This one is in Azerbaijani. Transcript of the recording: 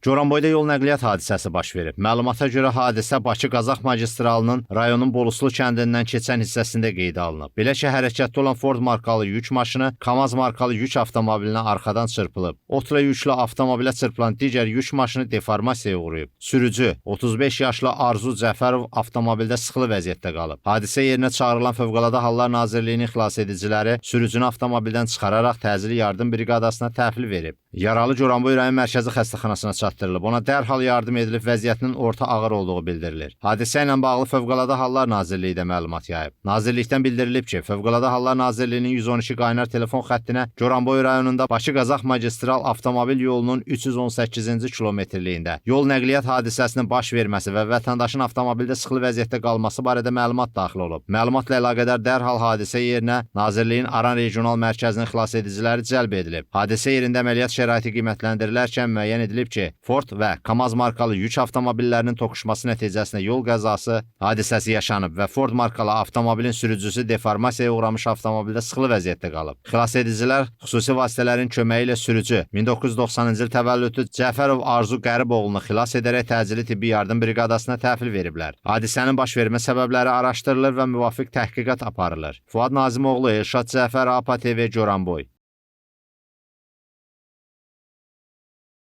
Goranboyda yol nəqliyyat hadisəsi baş verib. Məlumata görə hadisə Bakı-Qazax magistralının rayonun Boluslu kəndindən keçən hissəsində qeydə alınıb. Belə ki, hərəkətdə olan Ford markalı yük maşını KAMAZ markalı yük avtomobilinə arxadan çırpılıb. Otla yüklü avtomobilə çırpılan digər yük maşını deformasiyaya uğrayıb. Sürücü 35 yaşlı Arzu Cəfərov avtomobildə sıxılı vəziyyətdə qalıb. Hadisə yerinə çağırılan Fövqəladə Hallar Nazirliyinin xilasediciləri sürücünü avtomobildən çıxararaq təcili yardım briqadasına təhvil verib. Yaralı Goranboy rayon mərkəzi xəstəxanasına çatdırılıb. Ona dərhal yardım edilib, vəziyyətinin orta ağır olduğu bildirilir. Hadisə ilə bağlı Fövqəladə Hallar Nazirliyi də məlumat yayıb. Nazirlikdən bildirilib ki, Fövqəladə Hallar Nazirliyinin 112 qaynar telefon xəttinə Goranboy rayonunda Bakı-Qazax magistral avtomobil yolunun 318-ci kilometrliyində yol nəqliyyat hadisəsinin baş verməsi və vətəndaşın avtomobildə sıxılı vəziyyətdə qalması barədə məlumat daxil olub. Məlumatla əlaqədar dərhal hadisə yerinə Nazirliyin Aran Regional Mərkəzinin xilasediciləri cəlb edilib. Hadisə yerində əməliyyat şəraiti qiymətləndirilərkən müəyyən edilib ki, Ford və KAMAZ markalı yük avtomobillərinin toqquşması nəticəsində yol qəzası hadisəsi yaşanıb və Ford markalı avtomobilin sürücüsü deformasiyaya uğramış avtomobildə sıxılı vəziyyətdə qalıb. Xilasedicilər xüsusi vasitələrin köməyi ilə sürücü 1990-cı il təvəllüdlü Cəfərov Arzu Qəriboğlunu xilas edərək təcili tibbi yardım briqadasına təhvil veriblər. Hadisənin baş vermə səbəbləri araşdırılır və müvafiq təhqiqat aparılır. Fuad Nazimoğlu, Elşad Cəfər, APA TV, Goranboy.